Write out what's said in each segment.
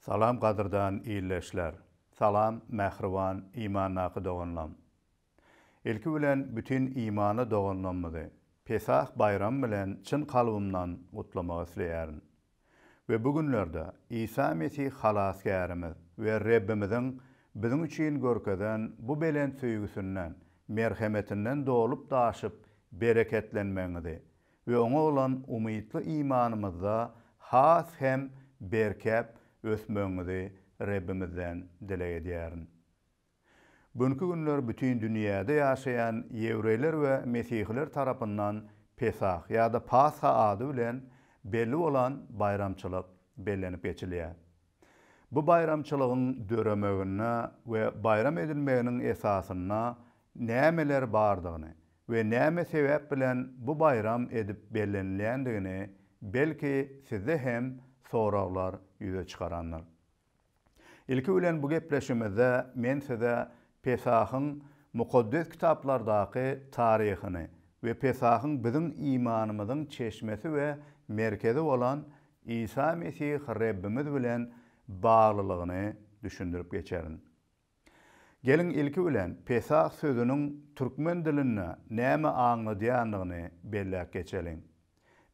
Salam gadyrdan ildeşler! Salam mähriban imandaky doganlam! Ilki bilen bütin imanly doganlamyzy Pesah baýramy bilen çyn kalbymdan gutlamak isleýärin. We bu günlerde Isa Mesih Halasgärimiz we Rebbimiziň biziň üçin görkezen bu belent söýgüsinden, merhemetinden dolup-daşyp bereketlenmegiňizi we Oňa bolan umytly imanymyzda has hem berkäp ösmegiňizi Rebbimizden dileg edýärin. Günki günler bütin dünýäde ýaşaýan ýewreýler we mesihiler tarapyndan Pesah ýa-da Pasha ady bilen belli bolan baýramçylyk bellenip geçilýär. Bu baýramçylygyň döremeginde we baýram edilmeginiň esasynda nämeler bardygyny we näme sebäp bilen bu baýram edip bellenilýändigini belki sizde hem soraglar ýüze çykarandyr. Ilki bilen bu gepleşigimizde men size Pesahyň Mukaddes Kitaplardaky taryhyny we Pesahyň biziň imanymyzyň çeşmesi we merkezi bolan Isa Mesih Rebbimiz bilen baglylygyny düşündirip geçerin. Geliň ilki bilen Pesah sözüniň türkmen dilinde näme aňladýandygyny belläp geçeliň.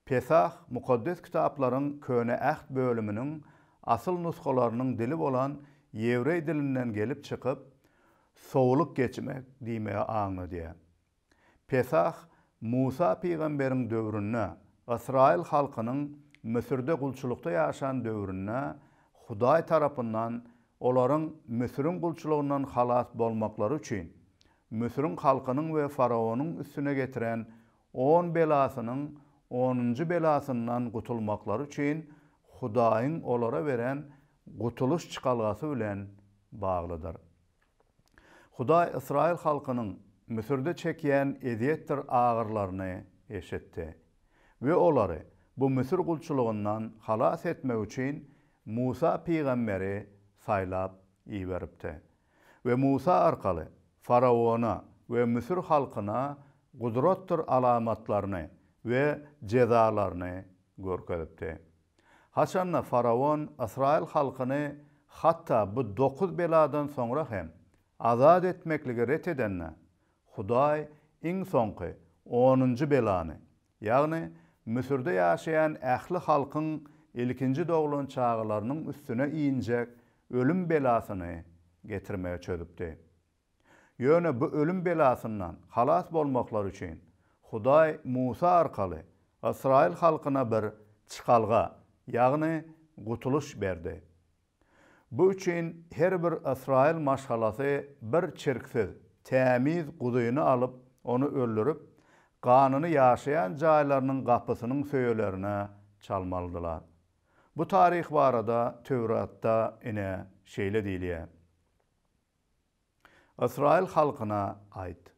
Pesah Mukaddes Kitaplaryň Köne Äht bölüminiň asyl nusgalarynyň dili bolan ýewreý dilinden gelip çykyp, sowulyp geçmek diýmegi aňladýar. Pesah Musa pygamberiň döwründe, ysraýyl halkynyň Müsürde gulçulykda ýaşan döwründe Hudaý tarapyndan olaryň Müsüriň gulçulygyndan halas bolmaklary üçin, Müsüriň halkynyň we faraonyň üstüne getiren on belasynyň onunjy belasyndan gutulmaklary üçin Hudaýyň olara beren gutulyş çykalgasy bilen baglydyr. Hudaý ysraýyl halkynyň Müsürde çekýän ezýetdir agyrlaryny eşitdi we olary bu Müsür gulçulygyndan halas etmek üçin Musa pygamberi saýlap iberipdi we Musa arkaly faraona we Müsür halkyna gudratdyr alamatlaryny we jezalaryny görkezipdi. Haçanda faraon ysraýyl halkyny hatda bu dokuz beladan soňra hem azat etmekligi ret edende, Hudaý iň soňky, onunjy belany, ýagny Müsürde ýaşaýan ähli halkyň ilkinji doglan çagalarynyň üstüne injek ölüm belasyny getirmegi çözüpdi. Ýöne bu ölüm belasyndan halas bolmaklary üçin, Hudaý Musa arkaly ysraýyl halkyna bir çykalga, ýagny gutulyş berdi. Bu üçin her bir ysraýyl maşgalasy bir çirksiz, tämiz guzyny alyp, ony öldürip, ganyny ýaşaýan jaýlarynyň gapysynyň söýelerine çalmalydylar. Bu taryh barada Töwratda ine şeýle diýilýär. Ysraýyl halkyna aýt,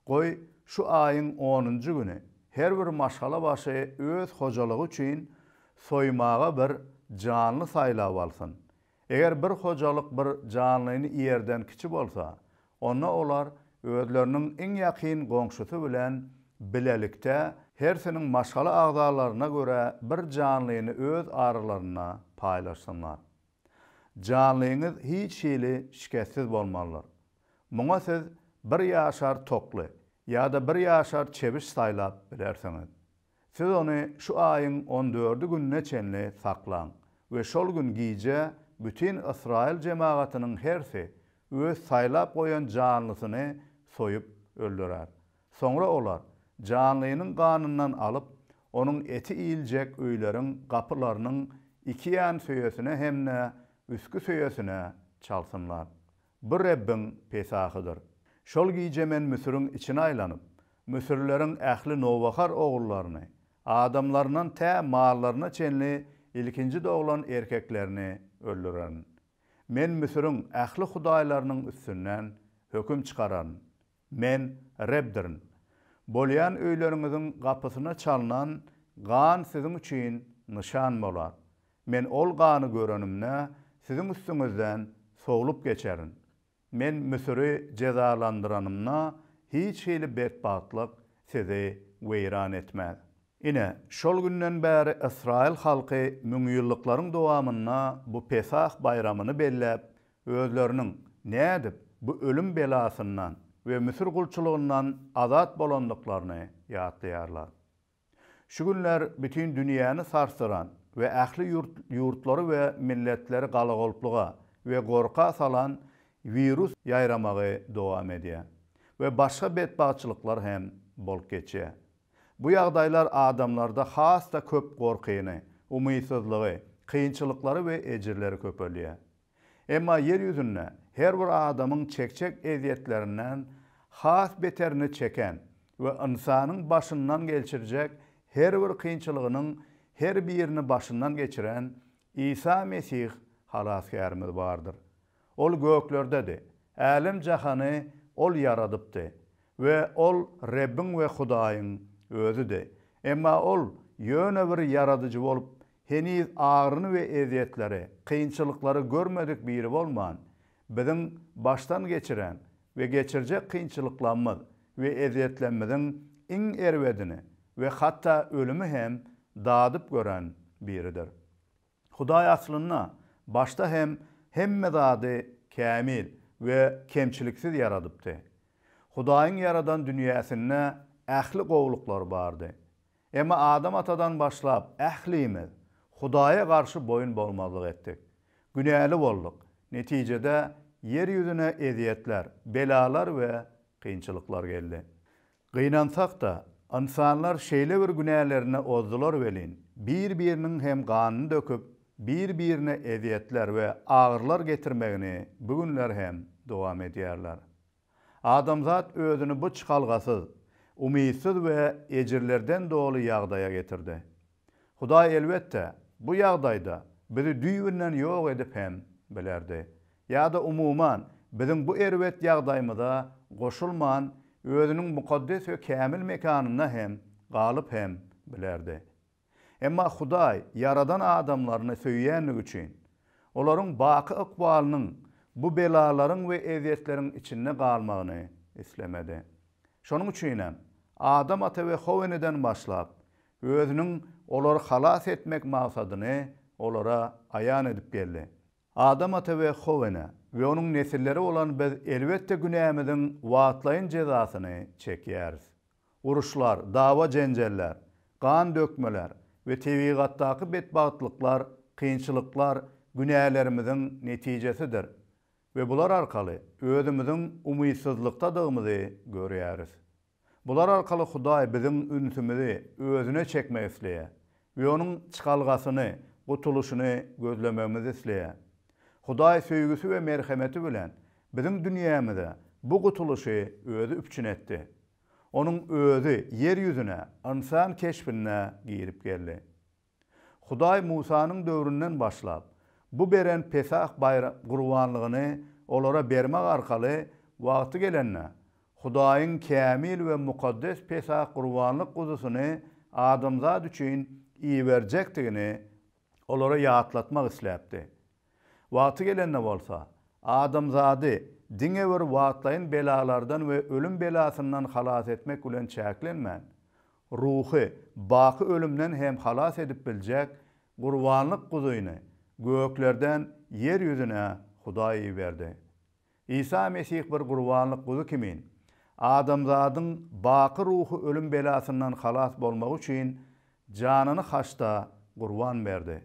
Goý, şu aýyň onunjy güni her bir maşgala başy öz hojalygy üçin soýmaga bir janly saýlap alsyn. Eger bir hojalyk bir janlyny iýerden kiçi bolsa, onda olar özleriniň iň ýakyn goňşusy bilen bilelikde hersiniň maşgala agzalaryna görä bir janlyny öz aralarynda paýlaşsynlar. Janlyňyz hiç hili şikessiz bolmalydyr. Muňa siz bir ýaşar tokly ýa-da bir ýaşar çebiş saýlap bilersiňiz. Siz ony şu aýyň on dördi gününe çenli saklaň we şol gün gije bütin ysraýyl jemagatynyň hersi öz saýlap goýan janlysyny soýup öldürer. Soňra olar janlynyň ganyndan alyp, onuň eti iýiljek öýleriň gapylarynyň ikiýan söýesine hem-de üstki söýesine çalsynlar. Bu Rebbiň Pesahydyr. Şol gije men Müsüriň içine aýlanyp, müsürlileriň ähli nowbahar ogullaryny, adamlaryndan tä mallaryna çenli ilkinji doglan erkeklerini öldürerin. Men Müsüriň ähli hudaýlarynyň üstünden höküm çykararyn. Men Rebdirin. Bolýan öýleriňiziň gapysyna çalnan gan siziň üçin nyşan bolar. Men ol gany görenimde, siziň üstüňizden sowlup geçerin. Men Müsüri jezalandyranymda, hiç hili betbagtlyk sizi weýran etmez. Ine, şol günden bäri ysraýyl halky müňýyllyklaryň dowamynda bu Pesah baýramyny belläp, özleriniň nädip bu ölüm belasyndan we Müsür gulçulygyndan azat bolandyklaryny ýatlaýarlar. Şu günler bütin dünýäni sarsdyran we ähli ýurtlary we milletleri galagolpluga we gorka salan wirus ýaýramagy dowam edýär we başga betbagtçylyklar hem bolup geçýär. Bu ýagdaýlar adamlarda has-da köp gorkyny, umytsyzlygy, kynçylyklary we ejirleri köpeldýär. Emma ýer ýüzünde her bir adamyň çekjek ezýetlerinden has beterini çeken we ynsanyň başyndan gelçirjek her bir kynçylygynyň her birini başyndan geçiren Isa Mesih Halasgärimiz bardyr. Ol göklerdedi, älem-jahany Ol ýaradypdy we Ol Rebbiň we Hudaýyň Özüdi. Emma Ol ýöne bir ýaradyjy bolup Heniz agyryny we ezýetleri, kynçylyklary görmedik biri bolman, biziň başdan geçiren we geçirjek kynçylyklamyz we ezýetlemmiziň iň erbedini we hatda ölümi hem dadyp gören biridir. Hudaý aslynda başda hem hemme zady kämil we kemçiliksiz ýaradypdy. Hudaýyň ýaradan dünýäsinde ähli gowulyklar bardy. Emma Adam atadan başlap ählimiz Hudaýa garşy boýun bolmazlyk etdik. Günäli bolduk. Netijede, ýer ýüzüne ezýetler, belalar we kynçylyklar geldi. Gynansak-da, ynsanlar şeýle bir günälerine ozdular welin, bir-biriniň hem ganyny döküp, bir-birine ezýetler we agyrylar getirmegini bu günler hem dowam edýärler. Adamzat özüni bu çykalgasyz, umytsyz we ejirlerden doly ýagdaýa getirdi. Hudaý elbetde, bu ýagdaýda bizi düýbünden ýok edip hem bilerdi. Ýa-da umuman, biziň bu erbet ýagdaýymyza goşulman, özüniň mukaddes we kämil mekanynda hem galyp hem bilerdi. Emma Hudaý ýaradan adamlaryny söýýänligi üçin, olaryň baky ykbalynyň bu belalaryň we ezýetleriň içinde galmagyny islemedi. Şonuň üçinem, Adam ata we How eneden başlap, Özüniň olary halas etmek maksadyny olara aýan edip geldi. Adam ata we How ene we onuň nesilleri bolan biz elbetde günämiziň wagtlaýyn jezasyny çekýäris. Uruşlar, dawa-jenjeller, gan dökmeler we tebigatdaky betbagtlyklar, kynçylyklar günälerimiziň netijesidir we bular arkaly özümiziň umytsyzlykdadygymyzy görýäris. Bular arkaly Hudaý biziň ünsümizi Özüne çekmek isleýär we Onuň çykalgasyny, gutulyşyny gözlemegimizi isleýär. Hudaý söýgüsi we merhemeti bilen biziň dünýämize bu gutulyşy Özi üpjün etdi. Onuň Özi ýer ýüzüne ynsan keşbinde girip geldi. Hudaý Musanyň döwründen başlap, bu beren Pesah baýram gurbanlygyny olara bermek arkaly wagty gelende, Hudaýyň kämil we mukaddes Pesah gurbanlyk guzusyny adamzat üçin iberjekdigini olara ýatlatmak isläpdi. Wagty gelende bolsa, adamzady diňe bir wagtlaýyn belalardan we ölüm belasyndan halas etmek bilen çäklenmän, ruhy, baky ölümden hem halas edip biljek Gurbanlyk Guzyny göklerden ýer ýüzüne Hudaý iberdi. Isa Mesih bir gurbanlyk guzy kimin, adamzadyň baky ruhy ölüm belasyndan halas bolmagy üçin janyny haçda gurban berdi.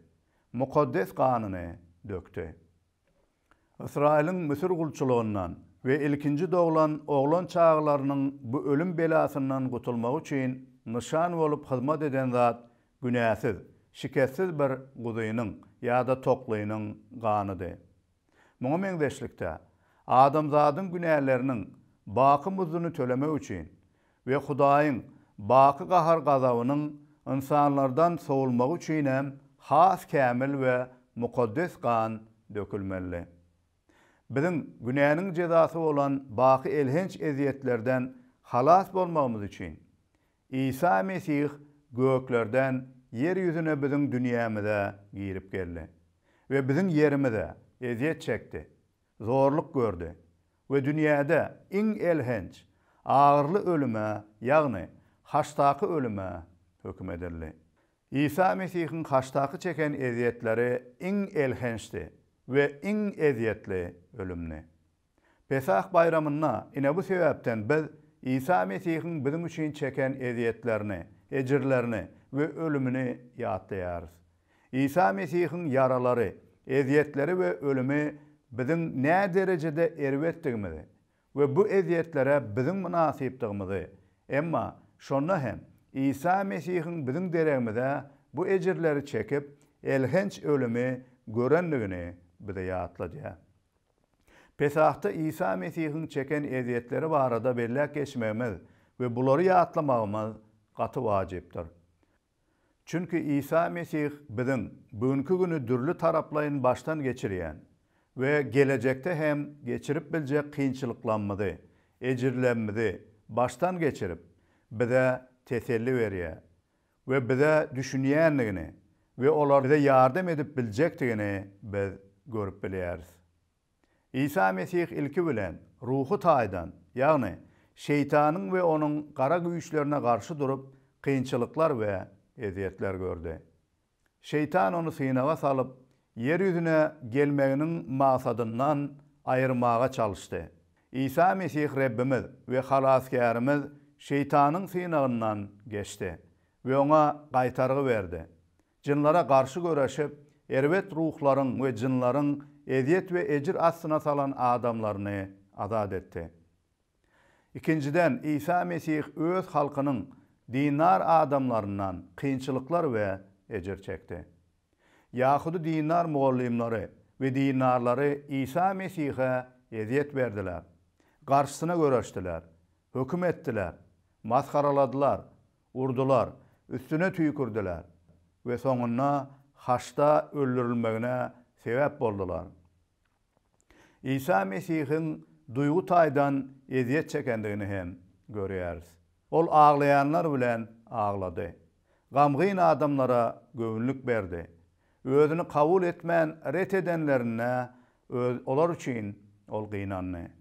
Mukaddes ganyny dökdi. Ysraýylyň Müsür gulçulygyndan we ilkinji doglan oglan çagalarynyň bu ölüm belasyndan gutulmagy üçin nyşan bolup hyzmat eden zat günäsiz, şikessiz bir guzynyň ýa-da toklynyň ganydy. Muňa meňzeşlikde, adamzadyň günäleriniň baky muzduny tölemek üçin we Hudaýyň baky gahar-gazabynyň ynsanlardan sowulmagy üçinem has kämil we mukaddes gan dökülmelidi. Biziň günäniň jezasy bolan baky elhenç ezýetlerden halas bolmagymyz üçin, Isa Mesih göklerden ýer ýüzüne biziň dünýämize girip geldi we biziň ýerimize ezýet çekdi, zorluk gördi we dünýäde iň elhenç, agyrly ölüme, ýagny haçdaky ölüme. höküm edildi. Isa Mesihiň haçdaky çeken ezýetleri iň elhençdi we iň ezýetli ölümdi. Pesah baýramynda ine bu sebäpden biz Isa Mesihiň biziň üçin çeken ezýetlerini, ejirlerini we ölümini ýatlaýarys. Isa Mesihiň ýaralary, ezýetleri we ölümi biziň näderejede erbetdigimizi we bu ezýetlere biziň mynasypdygymyzy, emma şonda hem Isa Mesihiň biziň deregimize bu ejirleri çekip, elhenç ölümi görendigini bize ýatladýar. Pesahda Isa Mesihiň çeken ezýetleri barada belläp geçmegimiz we bulary ýatlamagymyz gaty wajypdyr. Çünki Isa Mesih biziň bu günki güni dürli taraplaýyn başdan geçirýän we gelejekde hem geçirip biljek kynçylyklamyzy, ejirlemmizi başdan geçirip, bize teselli berýär we bize düşünýändigini we olar bize ýardam edip biljekdigini biz görüp bilýäris. Isa Mesih ilki bilen, ruhy taýdan, ýagny, şeýtanyň we onuň gara güýçlerine garşy durup, kynçylyklar we ezýetler gördi. Şeýtan ony synaga salyp, ýer ýüzüne gelmeginiň maksadyndan aýyrmaga çalyşdy. Isa Mesih Rebbimiz we Halasgärimiz şeýtanyň synagyndan geçdi we oňa gaýtargy berdi. Jynlara garşy göreşip, erbet ruhlaryň we jynlaryň ezýet we ejir astyna salan adamlaryny azat etdi. Ikinjiden, Isa Mesih öz halkynyň dindar adamlaryndan kynçylyklar we ejir çekdi. Ýahudy dindar mugallymlary we dindarlary Isa Mesihe ezýet berdiler, garşysyna göreşdiler, höküm etdiler, masgaraladylar, Urdular, üstüne tüýkürdiler we soňunda haçda öldürilmegine sebäp boldular. Isa Mesihiň duýgy taýdan ezýet çekendigini hem görýäris. Ol aglaýanlar bilen aglady. Gamgyn adamlara göwünlik berdi. Özüni kabul etmän ret edenlerinde olar üçin ol gynandy.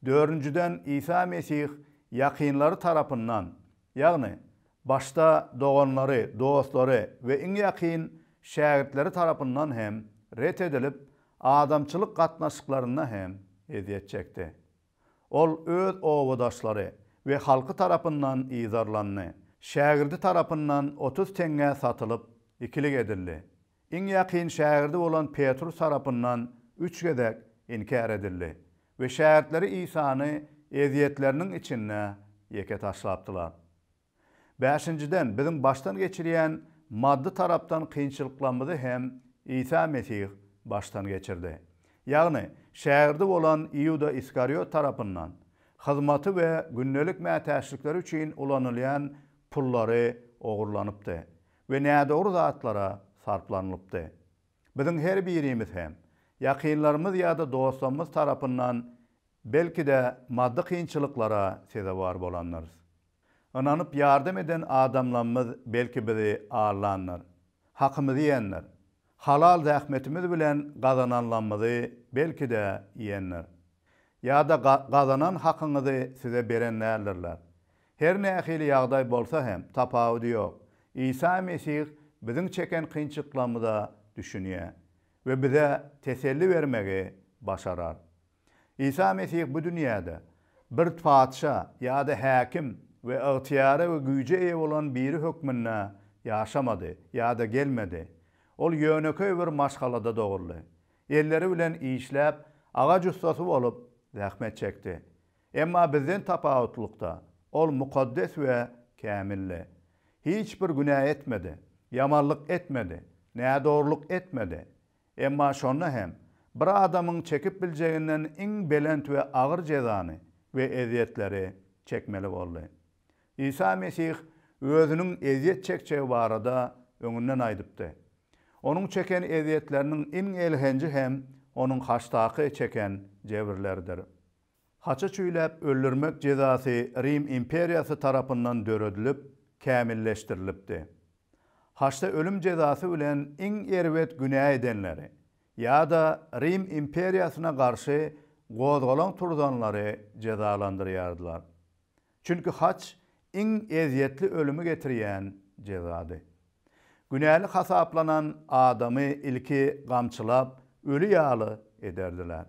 Dördünjiden, Isa Mesih ýakynlary tarapyndan, ýagny başda doganlary, dostlary we iň ýakyn şägirtleri tarapyndan hem ret edilip, adamçylyk gatnaşyklarynda hem ezýet çekdi. Ol öz obadaşlary we halky tarapyndan yzarlandy, şägirdi tarapyndan 30 teňňä satylyp, ikilik edildi. Iň ýakyn şägirdi bolan Petrus tarapyndan üç gezek inkär edildi we şägirtleri Isany ezýetleriniň içinde ýeke taşlapdylar. Bäşinjiden, biziň başdan geçirýän maddy tarapdan kynçylyklarymyzy hem Isa Mesih başdan geçirdi. Ýagny, şägirdi bolan Iuda Iskariot tarapyndan hyzmaty we gündelik mätäçlikleri üçin ulanylýan pullary ogurlanypdy. We nädogry zatlara sarplanylypdy. Biziň her birimiz hem, ýakynlarymyz ýa-da dostlarymyz tarapyndan belki-de maddy kynçylyklara sezewar bolandyrys. Ynanyp ýardam eden adamlarymyz belki bizi aldandyr, hakymyzy iýendir, halal zähmetimiz bilen gazananlarymyzy belki-de iýendir. Ýa-da gazanan hakyňyzy size beren däldirler. Her nähili ýagdaý bolsa hem, tapawudy ýok, Isa Mesih biziň çeken kynçylyklarymyza düşünýär we bize teselli bermegi başarar. Isa Mesih bu dünýäde bir patyşa ýa-da häkim we ygtyýara we güýje eýe bolan biri hökmünde ýaşamady ýa-da gelmedi. Ol ýönekeý bir maşgalada doguldy. Elleri bilen işläp, agaç ussasy bolup zähmet çekdi. Emma bizden tapawutlykda, ol mukaddes we kämildi. Hiç bir günä etmedi, ýamanlyk etmedi, nädogrulyk etmedi. Emma şonda hem, bir adamyň çekip biljeginden iň belent we agyr jezany we ezýetleri çekmeli boldy. Isa Mesih Özüniň ezýet çekjegi barada öňünden aýdypdy. Onuň çeken ezýetleriniň iň elhenji hem Onuň haçdaky çeken jebirleridir. Haça çüýläp öldürmek jezasy Rim imperiýasy tarapyndan döredilip, kämilleşdirilipdi. Haçda ölüm jezasy bilen iň erbet günä edenleri ýa-da Rim imperiýasyna garşy gozgalaň turzanlary jezalandyrýardylar. Çünki haç iň ezýetli ölümi getirýän jezady. Günäli hasaplanan adamy ilki gamçylap, öli ýaly ederdiler.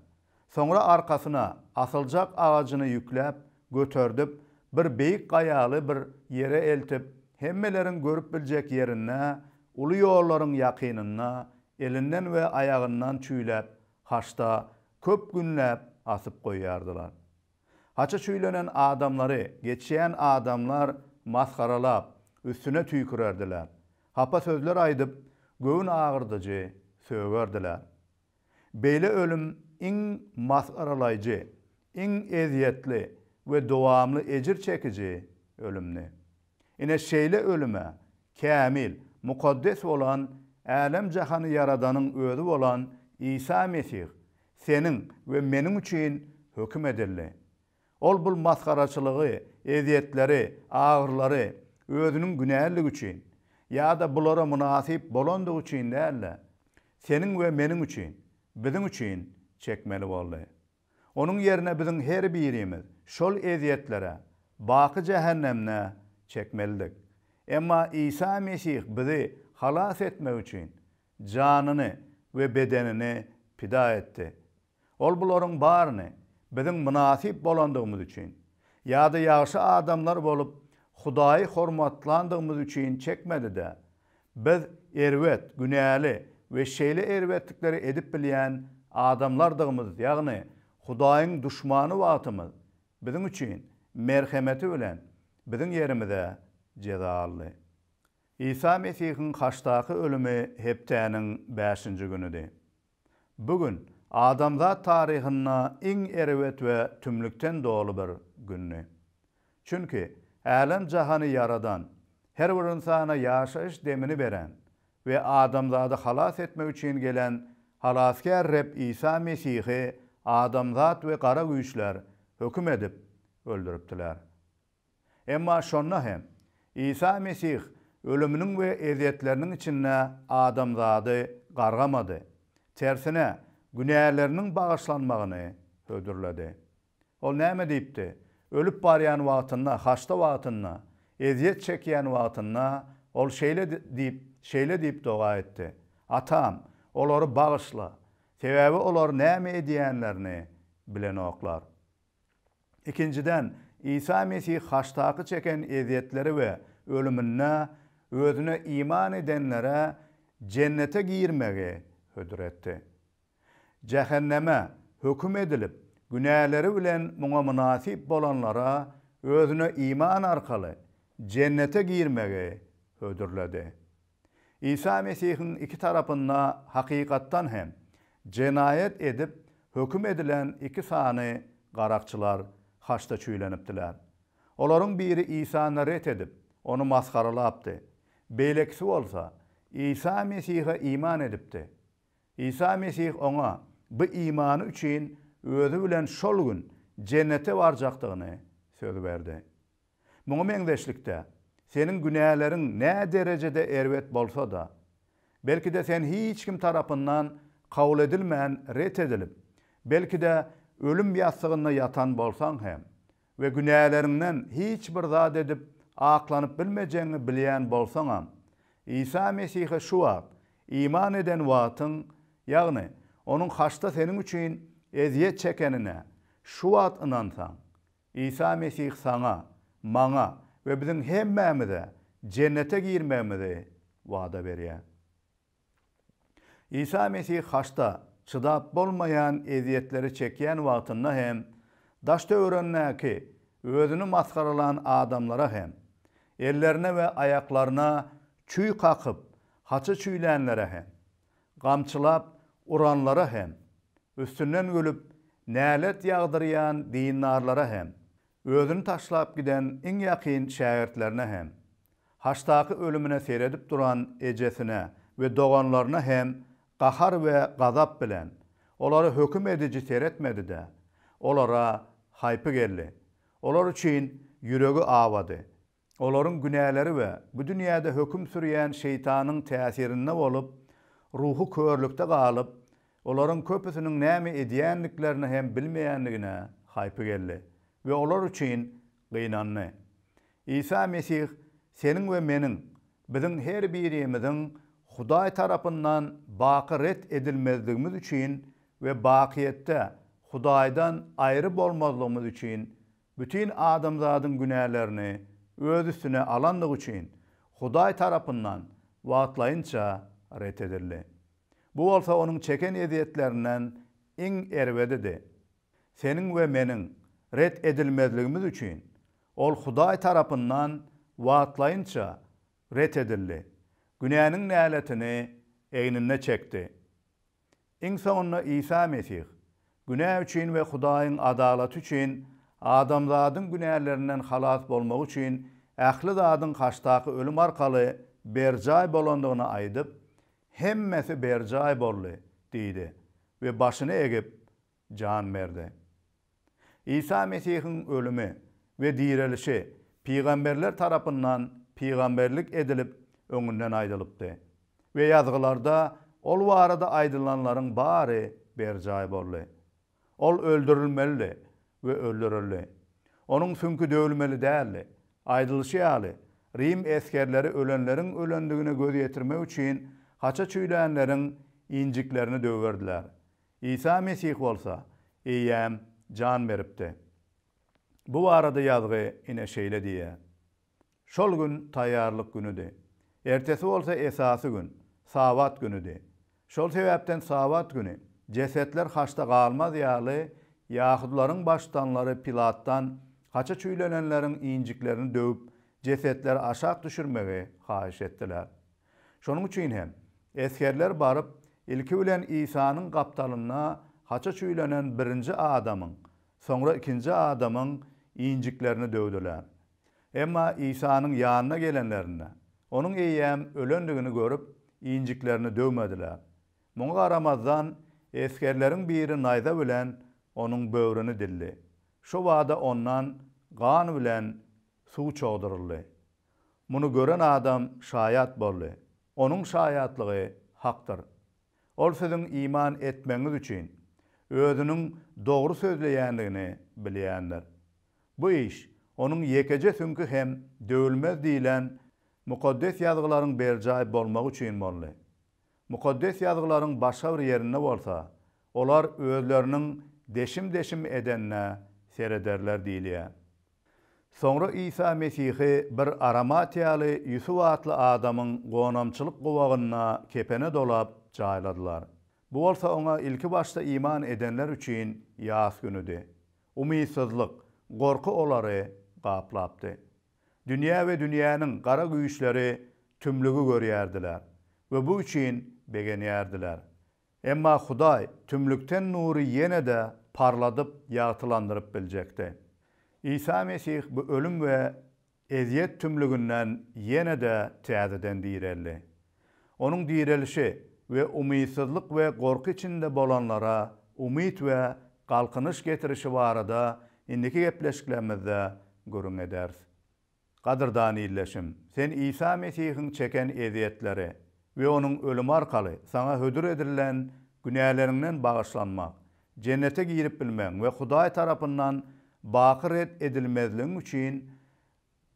Soňra arkasyna asyljak agajyny ýükläp, göterdip, bir beýik gaýaly bir ýere eltip, hemmeleriň görüp biljek ýerinde, uly ýollaryň ýakynynda elinden we aýagyndan çüýläp, haçda köp günläp asyp goýýardylar. Haça çüýlenen adamlary geçýän adamlar masgaralap, üstüne tüýkürerdiler. Hapa sözler aýdyp, göwün agyrdyjy sögerdiler. Beýle ölüm iň masgaralaýjy, iň ezýetli we dowamly ejir çekiji ölümdi. Ine şeýle ölüme kämil, mukaddes bolan älem-jahany Ýaradanyň Özi bolan Isa Mesih seniň we meniň üçin höküm edildi. Ol bul masgaraçylygy, ezýetleri, agyrylary Özüniň günäligi üçin ýa-da bulara mynasyp bolandygy üçin däl-de, seniň we meniň üçin, biziň üçin çekmeli boldy. Onuň ýerine biziň her birimiz şol ezýetlere baky jähennemde çekmelidik. Emma Isa Mesih bizi halas etmek üçin janyny we bedenini pida etdi. Ol bularyň baryny biziň mynasyp bolandygymyz üçin ýa-da ýagşy adamlar bolup Hudaýy hormatlandygymyz üçin çekmedi-de, biz erbet, günäli we şeýle erbetlikleri edip bilýän adamlardygymyz, ýagny Hudaýyň duşmany wagtymyz biziň üçin merhemeti bilen biziň ýerimize jeza aldy. Isa Mesihiň haçdaky ölümi hepdäniň bäşinji günüdi. Bu gün adamzat taryhynda iň erbet we tümlükden doly bir gündi. Çünki älem-jahany ýaradan, her bir ynsana ýaşaýyş demini beren we adamzady halas etmek üçin gelen Halasgär Reb Isa Mesihi adamzat we gara güýçler höküm edip öldüripdiler. Emma şonda hem, Isa Mesih ölüminiň we ezýetleriniň içinde adamzady gargamady. Tersine, günäleriniň bagyşlanmagyny hödürledi. Ol näme diýipdi? Ölüp barýan wagtynda, haçda wagtynda, ezýet çekýän wagtynda ol şeýle diýip, şeýle diýip doga etdi, Atam, olary bagyşla, sebäbi olar näme edýänlerini bilenoklar. Ikinjiden, Isa Mesih haçdaky çeken ezýetleri we ölüminde özüne iman edenlere jennete girmegi hödür etdi. Jähenneme höküm edilip, günäleri bilen muňa mynasyp bolanlara özüne iman arkaly jennete girmegi hödürledi. Isa Mesihiň iki tarapynda hakykatdan hem jenaýat edip höküm edilen iki sany garakçylar haçda çüýlenipdiler. Olaryň biri Isany ret edip, ony masgaralapdy. Beýlekisi bolsa, Isa Mesihe iman edipdi. Isa Mesih oňa bu imany üçin özi bilen şol gün jennete barjakdygyny söz berdi. Muňa meňzeşlikde, seniň günäleriň nä derejede erbet bolsa-da, belki-de sen hiç kim tarapyndan kabul edilmän ret edilip, belki-de ölüm ýassygynda ýatan bolsaň hem we günäleriňden hiç bir zat edip aklanyp bilmejegiňi bilýän bolsaňam, Isa Mesihe şu wagt iman eden wagtyň, ýagny Onuň haçda seniň üçin ezýet çekenine şu wagt ynansaň, Isa Mesih saňa, maňa we biziň hemmämize jennete girmegimizi wada berýär. Isa Mesih haçda çydap bolmaýan ezýetleri çekýän wagtynda hem daş-töweregindäki özüni masgaralan adamlara hem, ellerine we aýaklaryna çüý kakyp haça çüýlänlere hem, gamçylap uranlara hem, üstünden gülüp, nälet ýagdyrýan dindarlara hem, özüni taşlap giden iň ýakyn şägirtlerine hem, haçdaky ölümine seredip duran ejesine we doganlaryna hem gahar we gazap bilen, olara höküm ediji seretmedi-de, olara haýpy geldi. Olar üçin ýüregi awady. Olaryň günäleri we bu dünýäde höküm sürýän şeýtanyň täsirinde bolup, ruhy körlükde galyp, olaryň köpüsiniň näme edýändiklerini hem bilmeýändigine haýpy geldi we olar üçin gynandy. Isa Mesih seniň we meniň, biziň her birimiziň Hudaý tarapyndan baky ret edilmezligimiz üçin we bakyýetde Hudaýdan aýry bolmazlygymyz üçin bütin adamzadyň günälerini Öz üstüne alandygy üçin Hudaý tarapyndan wagtlaýynça ret edildi. Bu bolsa Onuň çeken ezýetlerinden iň erbedidi. Seniň we meniň ret edilmezligimiz üçin Ol Hudaý tarapyndan wagtlaýynça ret edildi, günäniň näletini egninde çekdi. Iň soňunda Isa Mesih, günä üçin we Hudaýyň adalaty üçin adamzadyň günälerinden halas bolmagy üçin ähli zadyň haçdaky ölüm arkaly berjaý bolandygyny aýdyp, Hemmesi berjaý boldy diýdi we başyny egip, jan berdi. Isa Mesihiň ölümi we direlişi pygamberler tarapyndan pygamberlik edilip öňünden aýdylypdy we Ýazgylarda Ol barada aýdylanlaryň bary berjaý boldy. Ol öldürilmelidi we öldürildi. Onuň süňki döwülmeli däldi. Aýdylyşy ýaly, rim esgerleri ölenleriň ölendigine göz ýetirmek üçin haça çüýlänleriň injiklerini döwerdiler. Isa Mesih bolsa, eýýäm jan beripdi. Bu barada Ýazgy ine şeýle diýýär, Şol gün taýýarlyk günüdi. Ertesi bolsa esasy gün, Sabat günüdi. Şol sebäpden Sabat güni jesetler haçda galmaz ýaly, ýahudylaryň baştutanlary Pilatdan haça çüýlenenleriň injiklerini döwüp, jesetleri aşak düşürmegi haýyş etdiler. Şonuň üçin hem, esgerler baryp, ilki bilen Isanyň gapdalynda haça çüýlenen birinji adamyň, soňra ikinji adamyň injiklerini döwdüler. Emma Isanyň ýanyna gelenlerinde, Onuň eýýäm ölendigini görüp, injiklerini döwmediler. Muňa garamazdan, esgerleriň biri naýza bilen Onuň böwrüni dildi. Şo bada Ondan gan bilen suw çogduryldy. Muny gören adam şaýat boldy. Onuň şaýatlygy hakdyr. Ol siziň iman etmegiňiz üçin, özüniň dogry sözleýändigini bilýändir. Bu iş, onuň ýekeje süňki hem döwülmez diýlen Mukaddes Ýazgylaryň berjaý bolmagy üçin boldy. Mukaddes Ýazgylaryň başga bir ýerinde bolsa, Olar özleriniň deşim-deşim edenine serederler diýilýär. Soňra Isa Mesihi bir aramatiýaly Ýusup atly adamyň gonamçylyk gowagynda kepene dolap jaýladylar. Bu bolsa oňa ilkibaşda iman edenler üçin ýas günüdi. Umytsyzlyk, gorky olary gaplapdy. Dünýä we dünýäniň gara güýçleri tümlügi görýärdiler we bu üçin begenýärdiler. Emma Hudaý tümlükden nury ýene-de parladyp ýagtylandyryp biljekdi. Isa Mesih bu ölüm we ezýet tümlüginden ýene-de täzeden direldi. Onuň direlişi we umytsyzlyk we gorky içinde bolanlara umyt we galkynyş getirişi barada indiki gepleşiklerimizde gürrüň ederis. Gadyrdan ildeşim, sen Isa Mesihiň çeken ezýetleri we Onuň ölümi arkaly saňa hödür edilen günäleriňden bagyşlanmak, jennete girip bilmegiň we Hudaý tarapyndan baky ret edilmezligiň üçin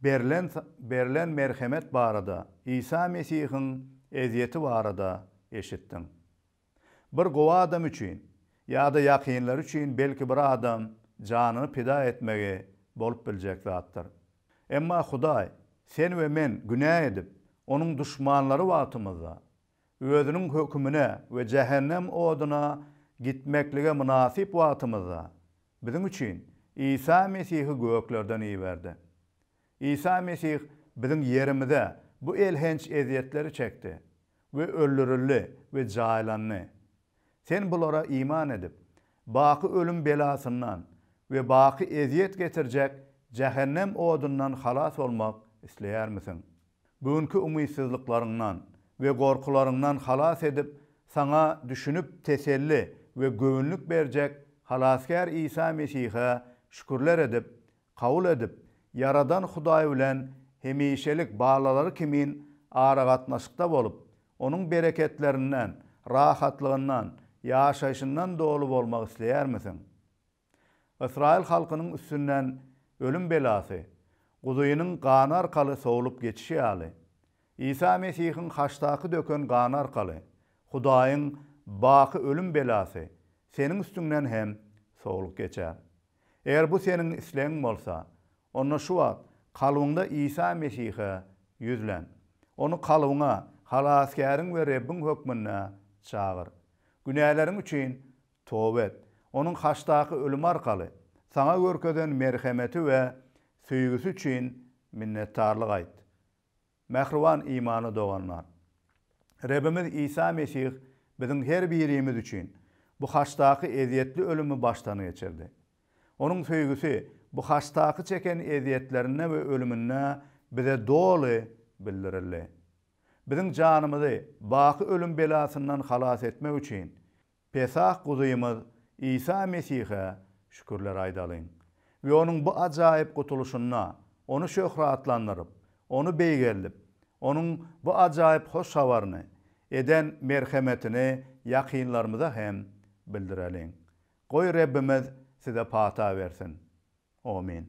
berlen berlen merhemet barada, Isa Mesihiň ezýeti barada eşitdiň. Bir gowy adam üçin ýa-da ýakynlary üçin belki bir adam janyny pida etmegi bolup biljek zatdyr. Emma Hudaý, sen we men günä edip, Onuň duşmanlary wagtymyzda, Özüniň hökümine we jähennem oduna gitmeklige mynasyp wagtymyzda, biziň üçin Isa Mesihi göklerden iberdi. Isa Mesih biziň ýerimize bu elhenç ezýetleri çekdi we öldürildi we jaýlandy. Sen bulara iman edip, baky ölüm belasyndan we baky ezýet getirjek jähennem odundan halas bolmak isleýärmisiň? Bu günki umytsyzlyklaryňdan we gorkularyňdan halas edip, saňa düşünip teselli we göwünlik berjek Halasgär Isa Mesihe şükürler edip, kabul edip, Ýaradan Hudaý bilen hemişelik balalary kimin aragatnaşykda bolup, Onuň bereketlerinden, rahatlygyndan, ýaşaýşyndan doly bolmak isleýärmisiň? Ysraýyl halkynyň üstünden ölüm belasy. Guzynyň gany arkaly sowlup geçişi ýaly, Isa Mesihiň haçdaky döken gany arkaly Hudaýyň baky ölüm belasy seniň üstüňden hem sowlup geçer. Eger bu seniň islegiň bolsa, onda şu wagt kalbyňda Isa Mesihe ýüzlen. Ony kalbyňa Halasgäriň we Rebbiň hökmünde çagyr. Günäleriň üçin toba et. Onuň haçdaky ölümi arkaly saňa görkezen merhemeti we söýgüsi üçin minnetdarlyk aýt. Mähriban imanly doganlar! Rebimiz Isa Mesih biziň her birimiz üçin bu haçdaky ezýetli ölümi başdan geçirdi. Onuň söýgüsi bu haçdaky çeken ezýetlerinde we ölüminde bize doly bildirildi. Biziň janymyzy baky ölüm belasyndan halas etmek üçin Pesah Guzymyz Isa Mesihe şükürler aýdalyň we Onuň bu ajaýyp gutulyşynda Ony şöhratlandyryp, Ony beýgeldip, Onuň bu ajaýyp hoş habaryny, eden merhemetini ýakynlarymyza hem bildireliň. Goý Rebbimiz size pata bersin. Omyn.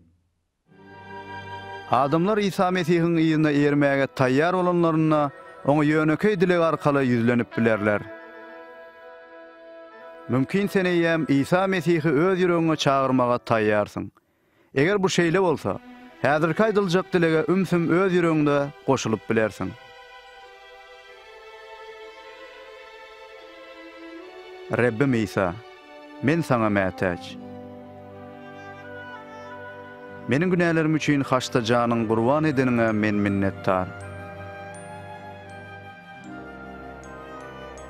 Adamlar Isa Mesihiň yzyna eýermäge taýýar bolanlarynda, Oňa ýönekeý dileg arkaly ýüzlenip bilerler. Mümkin sen eýýäm Isa Mesihi öz ýüregiňe çagyrmaga taýýarsyň. Eger bu şeýle bolsa, häzirki aýdyljak dilege ümsüm öz ýüregiňde goşulyp bilersiň. Rebbim Isa, men Saňa mätäç. Meniň günälerim üçin haçda janyňy gurban edeniňe men minnetdar.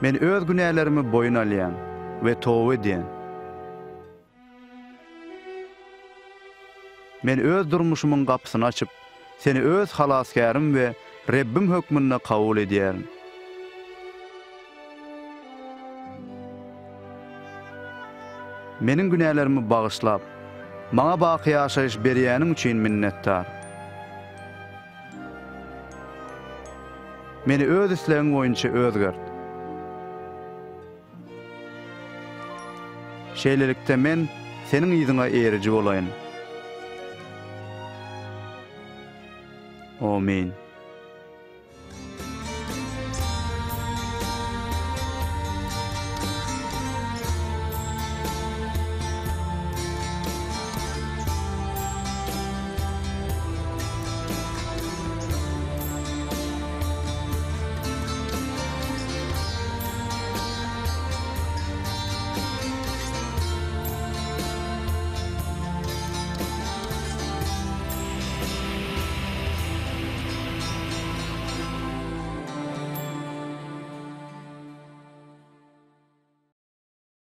Men öz günälerimi boýun alýan we toba edýän. Men öz durmuşymyň gapysyny açyp, Seni öz Halasgärim we Rebbim hökmünde kabul edýärin. Meniň günälerimi bagyşlap, maňa baky ýaşaýyş berýäniň üçin minnetdar. Meni öz islegiň boýunça özgert. Şeýlelikde men Seniň yzyňa eýeriji bolaýyn. Omyn.